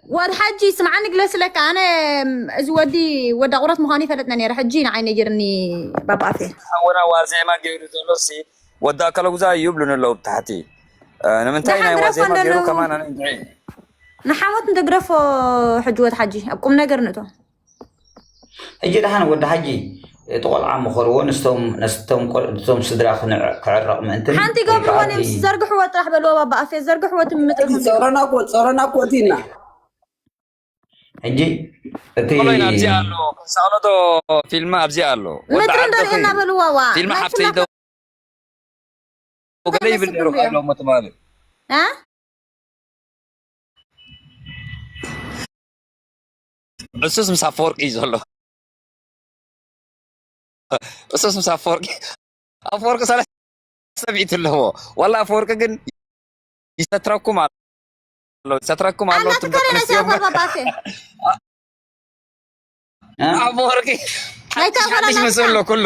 ወድ ሓጂ ስምዓኒ ግለስለካ፣ ኣነ እዚ ወዲ ወዲ ኣቑረት ምዃኑ ይፈለጥና ነይረ። ሕጂ ንዓይ ነጊርኒ ባባ ኣፌ። ሓወና ዋዜማ ገይሩ ዘሎ ሲ ወዲ ኣካለ ጉዛ እዩ ይብሉኒ ኣለዉ ብታሕቲ። እ፣ ንምንታይ ደሓን ናይ ግረፎ ዋዜማ ገይሩ እንደለዉ። ከማን ኣነ እንድዒ። ንሓሞት እንተግረፎ ሕጂ ወድ ሓጂ ኣብ ቁም ነገር ንእቶ። ሕጂ ደሓን ወዲ ሓጂ፣ እቲ ቆልዓ ምኸርዎ ንስቶም፣ ንስቶም ቆል-፣ ንስቶም ስድራ ክንዕ-፣ ክዕረቕ ምእንትን ሓንቲ ወይ ከዓ ገብርዎን እቲ እዮም። ዘርግሕዎ ጥራሕ በልዎ፣ ባባ ኣፌ ዘርግሕዎ እቲ ምምጥር እቲ ጸረና እኮ፣ ጸረና እኮ እቲ ኢና። ሕጂ እቲ ቆሎይን ኣብዚ ኣሎ፣ ክንሳቕሎ ዶ ፊልም ኣብዚ ኣሎ። ወዲ ምጥሪ ዓዲ እንደርእየና ኺ በልዋ፣ ዋ። ፊልም ናይ ሓፍተይ ፍላካ ዶ ገለ ይብል ነይሩ ካብ ሎሞ ትማሊ። እ? እሱስ ምስ ኣፈወርቂ እዩ ዘሎ። እሱስ ምስ ኣፈወርቂ፣ ኣፈወርቂ ሰለስተ ሚእቲ ኣለዎ። ዋላ ኣፈወርቂ ግን ይሰትረኩም ኣሎ፣ ይሰትረኩም ኣሎ። ኣላ እትም ትከለና ደቂ ኣንስትዮ ሲያፋ እምበር። ባባቴ። እ? ኣፈወርቂ ናይታ ሓድሽ ሓድሽ ጓል መስሎ ኣላ። ኩሉ።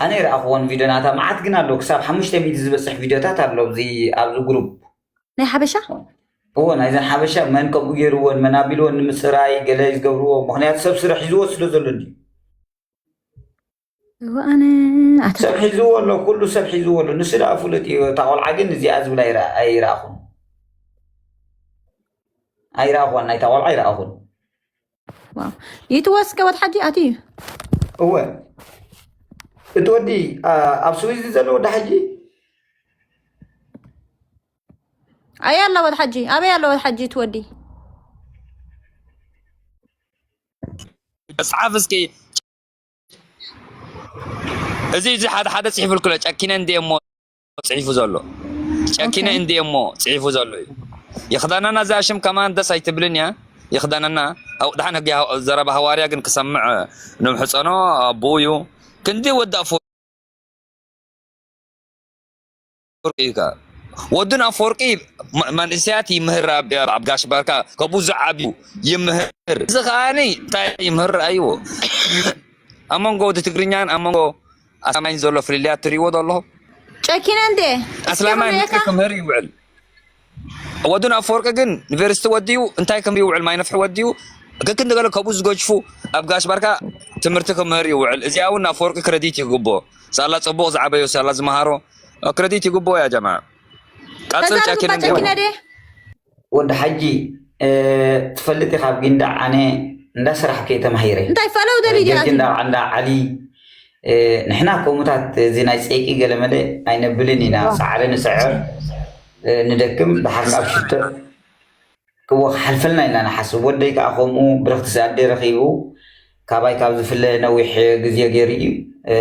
ኣነ ይረኣኽዎን ቪድዮ ናታ መዓት ግን ኣሎ፣ ክሳብ ሓሙሽተ ሚእቲ ዝበጽሕ ቪድዮታት ኣሎ ኣብዚ፣ ኣብዚ ግሩፕ። ናይ ሓበሻ? እዎ፣ ናይዘን ሓበሻ መን ከምኡ ገይርዎን፣ መን ኣቢልዎን ንምጽራይ ገለ ዝገብርዎ፣ ምኽንያቱ ሰብ ስራሕ ሒዝዎ ስለ ዘሎ እንድዩ። እዎ፣ ኣነ ኣታ ሰብ ሒዝዎ ኣሎ፣ ኩሉ ሰብ ሒዝዎ ኣሎ። ንሱ ደኣ ፍሉጥ እዩ። እታ ቆልዓ ግን እዚኣ ዝብላ ኣይረ-፣ ኣይረኣኹን። ኣይረኣኹን፣ ናይታ ቆልዓ ኣይረኣኹን። ዋው። ይትወስከ ወድ ሓጂ ኣትዩ። እወ። እቲ ወዲ፣ ኣ-፣ ኣብ ስዊዝ ዘሎ ወዲ ሓጂ? ኣይ ኣሎ ወድ ሓጂ፣ ኣበይ ኣሎ ወድ ሓጂ እቲ ወዲ? ጸሓፍ እስኪ። እዚ፣ እዚ ሓደ ሓደ ጽሒፉልኩ ኣሎ፣ ጨኪነ እንድየ እሞ ጽሒፉ ዘሎ። ጨኪነ ኦኬ። እንድየ እሞ ጽሒፉ ዘሎ እዩ። ይኽደነና እዛ ሽም ከማን ደስ ኣይትብልን እያ። ይኽደነና። ኣው-፣ ደሓን ህጊ ሃው-፣ ዘረባ ሃዋርያ ግን ክሰምዕ ንምሕጸኖ ኣቦኡ እዩ። ክንዲ ወዲ ኣፎ-፣ ኣፈወርቂ እዩ ከኣ። ወዲ ንኣፈወርቂ መ-፣ መንእሰያት ይምህር ኣብ፣ ኣብ ጋሽ ባርካ፣ ካብኡ ዝዓብዩ ይምህር። እዚ ከኣኒ እንታይ ይምህር? ኣይዎ። ኣብ መንጎ ወዲ ትግርኛን ኣብ መንጎ ኣስላማይን ዘሎ ፍልልያት ትርእይዎ ዶ ኣለኹም? ጨኪነ እንዴ? እስኪ ኣስላማይ ክርእየካ። ምርቂ ክምህር ይውዕል። ወዲ ንኣፈወርቂ ግን ዩኒቨርሲቲ ወዲኡ እንታይ ክምህር ይውዕል? ማይ ነፍሒ ወዲኡ ከክንዲ ገለ ካብኡ ዝገጅፉ ኣብ ጋሽ ባርካ ትምህርቲ ክምህር ይውዕል። እዚኣ እውን ንኣፈወርቂ ክረዲት ይግብኦ። ሳላ ጽቡቕ ዝዓበዮ፣ ሳላ ዝመሃሮ ክረዲት ይግብኦ። ያ ጀማዓ ቀጽል ተዛረብ ጨኪነ እባ እንዴ? ጨኪነ ድየ? ወዲ ሓጂ፣ እ፣ ትፈልጥ ኢኻ፣ ኣብ ጊንዳዕ ኣነ እንዳ ስራሕ ከየ ተማሂረ። እንታይ ፈለው ደልዩ ጀርጂ ኣትዩ? እንዳ፣ እንዳ ዓሊ፣ እ፣ ንሕና ከምኡታት እዚ ናይ ጸይቂ ገለመለ ኣይነብልን ኢና። ዋ። ጻዕሪ ንስዕር፣ እ፣ ንደክም፣ ብሓሳብ ሽቶ ክዎ ክሓልፈልና ኢና ንሓስብ። ወደይ ከኣ ከምኡ ብርኽቲ ኣደ ረኺቡ፣ ካባይ ካብ ዝፍለ ነዊሕ ግዜ ገይሩ እዩ። እ፣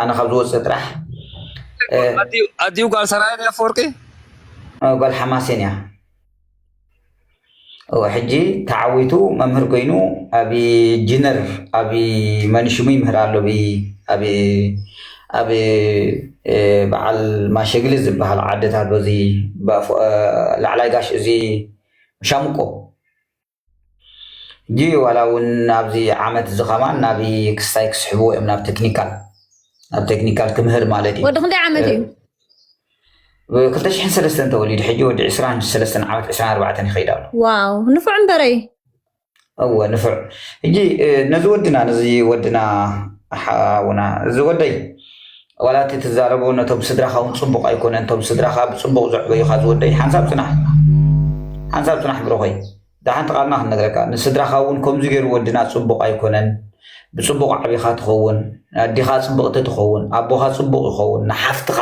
ኣነ ካብ ዝወጽእ ጥራሕ፣ እ፣ ኣዲኡ፣ ኣዲኡ ጓል ሰራየ ድያ ኣፈወርቂ? እ፣ ጓል ሓማሴን እያ። እወ፣ ሕጂ ተዓዊቱ መምህር ኮይኑ ኣብ ጂነር፣ ኣብ መን ሽሙ ይምህር ኣሎ፣ ብ-፣ ኣብ፣ ኣብ፣ እ፣ በዓል ማሸግሊ ዝበሃል ዓድታት በዚ ባፎ-፣ እ፣ ላዕላይ ጋሽ እዚ ሻምቆ። ሕጂ ዋላ እውን ኣብዚ ዓመት እዚ ከማን ናብ ክስታይ ክስሕብዎ እዮም ናብ ቴክኒካል፣ ናብ ቴክኒካል ክምህር ማለት እዩ። ወዲ ክንደይ ዓመት እዩ? ብ-፣ ክልተ ሽሕን ሰለስተን ተወሊዱ፣ ሕጂ ወዲ ዕስራን ሰለስተን ዓመት፣ ዕስራን ኣርባዕተን ይኸይድ ኣሎ። ዋው፣ ንፉዕ እምበረይ። እወ፣ ንፉዕ። ሕጂ፣ እ፣ ነዚ ወድና፣ ነዚ ወድና ሓውና፣ እዚ ወደይ፣ ዋላ እቲ ትዛረቦ ነቶም ስድራኻ እውን ጽቡቕ ኣይኮነን። እቶም ስድራኻ ብጽቡቕ ዘዕበዩኻ፣ እዚ ወደይ፣ ሓንሳብ ጽናሕ፣ ሓንሳብ ጽናሕ ብሩኸይ። ደሓንቲ ቃልና ክንነግረካ፣ ንስድራኻ እውን ከምዚ ገይሩ ወድና ጽቡቕ ኣይኮነን። ብጽቡቕ ዓቢኻ ትኸውን፣ ኣዲኻ ጽብቕቲ ትኸውን፣ ኣቦኻ ጽቡቕ ይኸውን፣ ንሓፍትኻ፣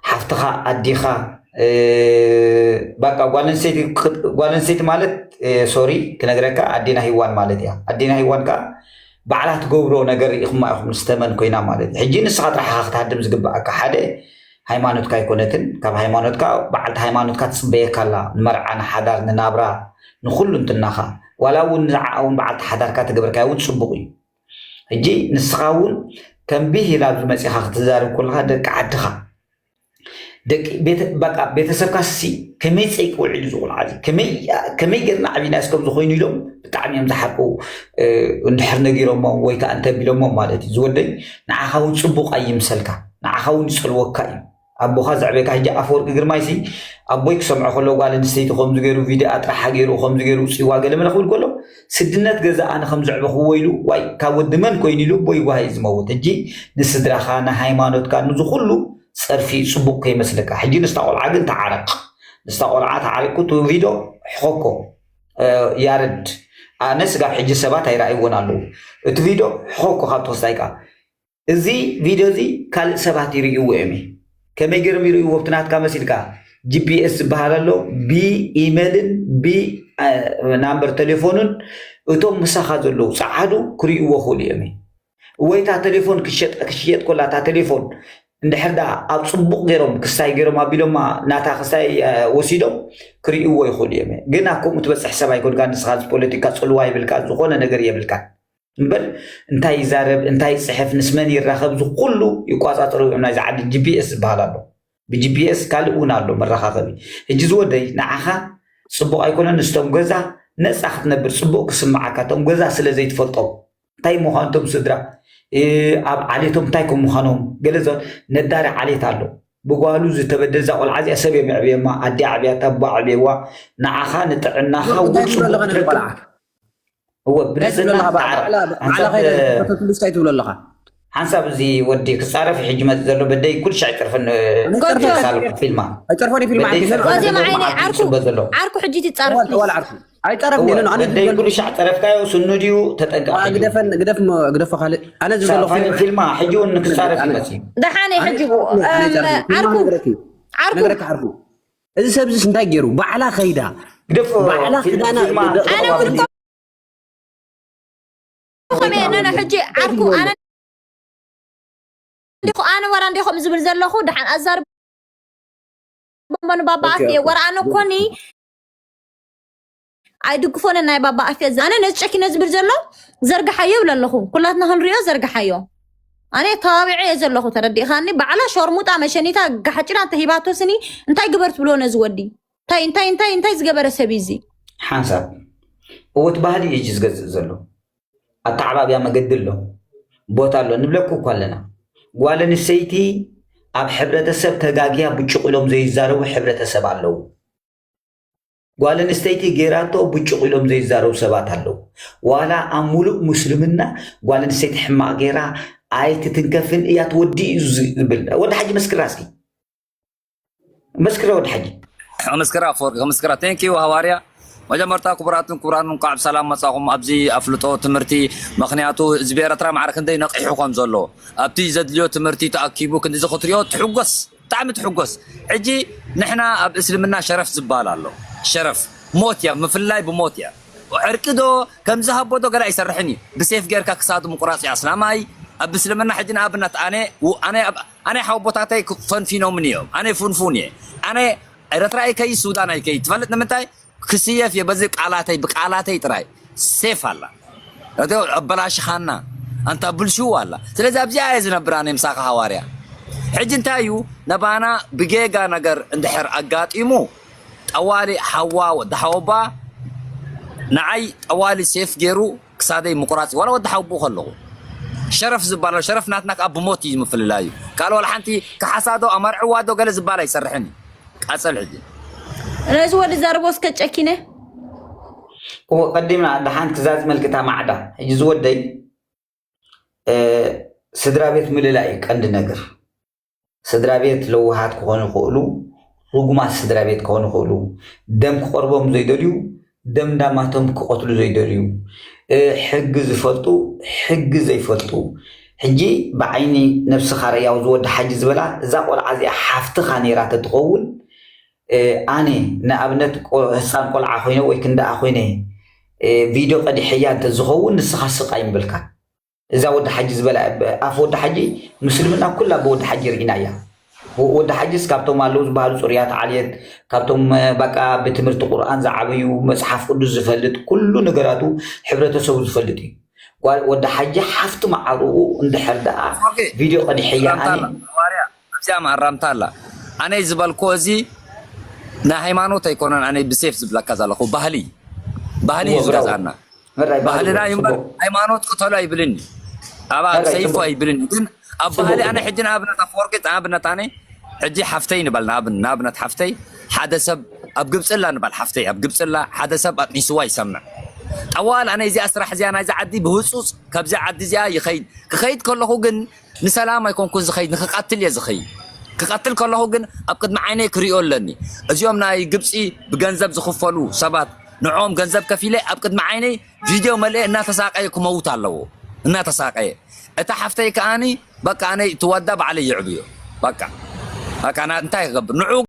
ሓፍትኻ፣ ኣዲኻ፣ እ፣ በቃ ጓል ኣንስተይቲ ክ-፣ ጓል ኣንስተይቲ ማለት፣ እ፣ ሶሪ ክነግረካ፣ ኣዴና ሂዋን ማለት እያ። ኣዴና ሂዋን ከኣ ባዕላ ትገብሮ ነገር ርኢኹማ ኢኹም፣ ንስተመን ኮይና ማለት እዩ። ሕጂ ንስኻ ጥራሕ ኢኻ ክትሃድም ዝግብኣካ። ሓደ፣ ሃይማኖትካ ኣይኮነትን፣ ካብ ሃይማኖትካ፣ በዓልቲ ሃይማኖትካ ትጽበየካ ኣላ፣ ንመርዓ፣ ንሓዳር፣ ንናብራ፣ ንኹሉ እንትናኻ። ዋላ እውን ንዓኣ እውን በዓልቲ ሓዳርካ ተገበርካያ እውን ጽቡቕ እዩ። ሕጂ ንስኻ እውን ከም ብሂል ኣብዚ መጺኻ ክትዛረብ ከለኻ ደቂ ዓድኻ፣ ደቂ ቤተ-፣ በቃ ቤተሰብካ ሲ ከመይ ጸይቂ ውዒሉ እዚ ቆልዓ እዚ? ከመይ፣ ከመይ ጌርና ዓቢናስ ከምዚ ኮይኑ ኢሎም ብጣዕሚ እዮም ዝሓቁ፣ እ፣ እንድሕር ነጊሮሞም ወይ ከኣ እንተቢሎሞም ማለት እዩ። ዝወደይ ንዓኻ እውን ጽቡቕ ኣይምሰልካ፣ ንዓኻ እውን ይጸልወካ እዩ። ኣቦኻ ዘዕበካ ሕጂ ኣፈወርቂ ግርማይሲ ኣቦይ ክሰምዖ ከሎ ጓል ኣንስተይቲ ከምዚ ገይሩ ቪድዮ ኣጥራሓ ገይሩ ከምዚ ገይሩ ውፅዋ ገለ መለ ክብል ከሎ ስድነት ገዛ ኣነ ከም ዘዕበኽዎ ኢሉ ዋይ ካብ ወዲ መን ኮይኑ ኢሉ ኣቦይ ጓሂ እዩ ዝመውት። ሕጂ ንስድራኻ ንሃይማኖትካ ንዚ ኩሉ ፀርፊ ፅቡቅ ከይመስለካ። ሕጂ ንስታ ቆልዓ ግን ተዓረቅ። ንስታ ቆልዓ ተዓሪቁ እቲ ቪድዮ ሕኸኮ። ያረድ ኣነ ስጋብ ሕጂ ሰባት ኣይረኣይዎን ኣለዉ። እቲ ቪድዮ ሕኸኮ ካብ ተወስዳይካ እዚ ቪድዮ እዚ ካልእ ሰባት ይርእይዎ እዮም። ከመይ ገይሮም ይርእይዎ? ብቲ ናትካ መሲልካ ጂፒኤስ ዝበሃል ኣሎ። ብኢሜልን ብናምበር ቴሌፎኑን እቶም ምሳኻ ዘለዉ ጸዓዱ ክርእይዎ ክእሉ እዮም። ወይ እታ ቴሌፎን ክሸጥ ክሽየጥ ኮላ እታ ቴሌፎን እንድሕር ዳ ኣብ ጽቡቕ ገይሮም ክስታይ ገይሮም ኣቢሎማ ናታ ክስታይ ወሲዶም ክርእይዎ ይኽእሉ እዮም። ግን ኣብ ከምኡ ትበጽሕ ሰብ ኣይኮንካ። ንስኻ እዚ ፖለቲካ ጽልዋ ይብልካ፣ ዝኾነ ነገር የብልካ። እምበር እንታይ ይዛረብ እንታይ ይፅሕፍ ምስ መን ይራኸብ ዝኩሉ ይቋፃፀሩ እዮም። ናይዚ ዓዲ ጂፒኤስ ዝበሃል ኣሎ። ብጂፒኤስ ካልእ እውን ኣሎ መራኻኸቢ። ሕጂ ዝወደይ ንዓኻ ፅቡቕ ኣይኮነን። ንስቶም ገዛ ነፃ ክትነብር ፅቡቕ ክስምዓካ እቶም ገዛ ስለ ዘይትፈልጦም እንታይ ምዃኑ እቶም ስድራ ኣብ ዓሌቶም እንታይ ከም ምዃኖም ገለ ነዳሪ ዓሌት ኣሎ። ብጓሉ ዝተበደል እዛ ቆልዓ እዚኣ ሰብ የምዕብየማ ኣዲ ዓብያ ታቦ ዓብየዋ ንዓኻ ንጥዕናኻ ውፅቡቅ ትረክብ እወ ብንፅህና ሓንሳብ እዚ ወዲ ክፃረፍ ሕጂ መፅ ዘሎ በደይ ኩሉ ሻዕ ይፀርፈን ፊልማ ፊልማ ዓርኩ ሕጂ ትፃረፍ በደይ ኩሉ ሻዕ ፀረፍካዮ ስኑ ድዩ ተጠንቀቅ ግደፈ ካልእ ኣነ ዝደለኹ ፊልማ ሕጂ እውን ንክፃረፍ ይመፅ ደሓነ ሕጂ ዓርኩ ዓርኩ እዚ ሰብዚስ እንታይ ገይሩ ባዕላ ከይዳ ባዕላ ክዳና ከመይ ነነ ሕጂ ዓርኩ ኣነ ኣነ ወላ እንዲኹም ዝብል ዘለኹ ደሓን ኣዛርቦ ንባባ ኣፍየ ወረ ኣነ ኮኒ ኣይድግፎነ ናይ ባባ ኣፍየ ኣነ ነዚ ጨኪነ ዝብል ዘሎ ዘርግሓዮ ይብል ኣለኹ ኩላትና ክንሪኦ ዘርግሓዮ ኣነ ተባቢዐ እየ ዘለኹ ተረዲእኻኒ ባዕላ ሸርሙጣ መሸኒታ ጋሓጭና እንተሂባቶ ስኒ እንታይ ግበር ትብሎ ነዚ ወዲ እንታይ እንታይ እንታይ እንታይ ዝገበረ ሰብ እዚ ሓንሳብ እወት ባህሊ እዩ ዝገዝእ ዘሎ ኣተዓባብያ መገዲ ኣሎ ቦታ ኣሎ ንብለኩ እኳ ኣለና ጓል ኣንስተይቲ ኣብ ሕብረተሰብ ተጋግያ ብጭቕ ኢሎም ዘይዛረቡ ሕብረተሰብ ኣለዉ ጓል ኣንስተይቲ ጌራቶ ብጭቕ ኢሎም ዘይዛረቡ ሰባት ኣለዉ ዋላ ኣብ ሙሉእ ሙስልምና ጓል ኣንስተይቲ ሕማቕ ጌራ ኣይትትንከፍን እያ ትወዲ እዩ ዝብል ወዲ ሓጂ መስክራ እስኪ መስክረ ወዲ ሓጂ። ከመስክራ ኣፈወርቂ ከመስክራ thank you ሃዋርያ መጀመርታ ክቡራትን ክቡራን እንኳዕ ብሰላም መጻኹም ኣብዚ ኣፍልጦ ትምህርቲ ምክንያቱ ህዝቢ ኤረትራ ማዕረ ክንደይ ነቒሑ ከም ዘሎ ኣብቲ ዘድልዮ ትምህርቲ ተኣኪቡ ክንዲዚ ክትሪኦ ትሕጎስ ብጣዕሚ ትሕጎስ ሕጂ ንሕና ኣብ እስልምና ሸረፍ ዝበሃል ኣሎ ሸረፍ ሞት እያ ምፍላይ ብሞት እያ ዕርቂ ዶ ከምዚ ሃቦ ዶ ገለ ኣይሰርሕን እዩ ብሴፍ ጌርካ ክሳዱ ምቁራፅ እዩ ኣስላማይ ኣብ እስልምና ሕጂ ንኣብነት ኣነ ኣነ ኣነ ሓወቦታተይ ፈንፊኖምኒ እዮም ኣነ ፉንፉን እየ ኣነ ኤረትራ ኣይከይ ሱዳን ኣይከይ ትፈልጥ ንምንታይ ክስየፍ እየ በዚ ቃላተይ ብቃላተይ ጥራይ ሴፍ ኣላ ኣበላሽኻና ኣንታ ብልሽው ኣላ ስለዚ ኣብዚኣ እየ ዝነብር ኣነ ምሳኻ ሃዋርያ ሕጂ እንታይ እዩ ነባና ብጌጋ ነገር እንድሕር ኣጋጢሙ ጠዋሊ ሓዋ ወዲ ሓወባ ንዓይ ጠዋሊ ሴፍ ገይሩ ክሳደይ ምቁራፅ ዋላ ወዲ ሓውቡ ከለኹ ሸረፍ ዝበሃል ሸረፍ ናትና ከዓ ብሞት እዩ ምፍልላዩ ካልእ ዋላ ሓንቲ ክሓሳዶ ኣመርዕዋዶ ገለ ዝበሃል ኣይሰርሕን እዩ ቃፀል ሕጂ ነዚ ወዲ ዘርቦ እስከ ጨኪነ እወ ቀዲምና ደሓን ክዛዝ መልክታ ማዕዳ ሕጂ ዝወደይ ስድራ ቤት ምልላ እዩ ቀንዲ ነገር ስድራ ቤት ለውሃት ክኾኑ ይኽእሉ፣ ርጉማት ስድራ ቤት ክኾኑ ይኽእሉ፣ ደም ክቐርቦም ዘይደልዩ፣ ደም እንዳማቶም ክቐትሉ ዘይደልዩ፣ ሕጊ ዝፈልጡ፣ ሕጊ ዘይፈልጡ። ሕጂ ብዓይኒ ነብስኻ ርኣያ ዝወዲ ሓጂ ዝበላ እዛ ቆልዓ እዚኣ ሓፍትኻ ነይራ ተትኸውን ኣነ ንኣብነት ህፃን ቆልዓ ኮይነ ወይ ክንዳኣ ኮይነ ቪድዮ ቀዲሐያ እንተዝኸውን ንስኻ ስቕ ኣይምበልካን። እዛ ወዲ ሓጂ ዝበላ ኣፍ ወዲ ሓጂ ምስልምና ኩላ ብወዲ ሓጂ ርኢና እያ ወዲ ሓጂስ ካብቶም ኣለዉ ዝበሃሉ ፅሩያት ዓልየት ካብቶም በቃ ብትምህርቲ ቁርኣን ዝዓበዩ መፅሓፍ ቅዱስ ዝፈልጥ ኩሉ ነገራቱ ሕብረተሰቡ ዝፈልጥ እዩ ወዲ ሓጂ ሓፍቲ መዓርኡ እንድሕር ደኣ ቪድዮ ቀዲሐያ ኣነ ኣብዚኣ መኣራምታ ኣላ ኣነ ዝበልኮ እዚ ናይ ሃይማኖት ኣይኮነን ኣነ ብሴፍ ዝብለካ ዘለኹ ባህሊ ባህሊ እዩ ዝገዝኣና ባህልና እዩ እምበር ሃይማኖት ቅተሉ ኣይብልን እዩ ኣብ ኣብ ሰይፉ ኣይብልን እዩ ግን ኣብ ባህሊ ኣነ ሕጂ ንኣብነት ኣፈወርቂ ንኣብነት ኣነ ሕጂ ሓፍተይ ንበል ንኣብን ንኣብነት ሓፍተይ ሓደ ሰብ ኣብ ግብፅላ ንበል ሓፍተይ ኣብ ግብፅላ ሓደ ሰብ ኣጥኒስዋ ይሰምዕ። ጠዋል ኣነ እዚኣ ስራሕ እዚኣ ናይዚ ዓዲ ብህፁፅ ካብዚ ዓዲ እዚኣ ይኸይድ። ክኸይድ ከለኹ ግን ንሰላም ኣይኮንኩን ዝኸይድ፣ ንክቐትል እየ ዝኸይድ። ክቐትል ከለኹ ግን ኣብ ቅድሚ ዓይነይ ክሪኦ ኣለኒ። እዚኦም ናይ ግብፂ ብገንዘብ ዝኽፈሉ ሰባት ንዕኦም ገንዘብ ከፊለ ኣብ ቅድሚ ዓይነይ ቪድዮ መልአ እናተሳቀየ ክመውት ኣለዎ። እናተሳቀየ እታ ሓፍተይ ከኣኒ በቃ ኣነ ትወዳ ባዕለይ ይዕብዮ። በቃ በቃ እንታይ ክገብር ንዑ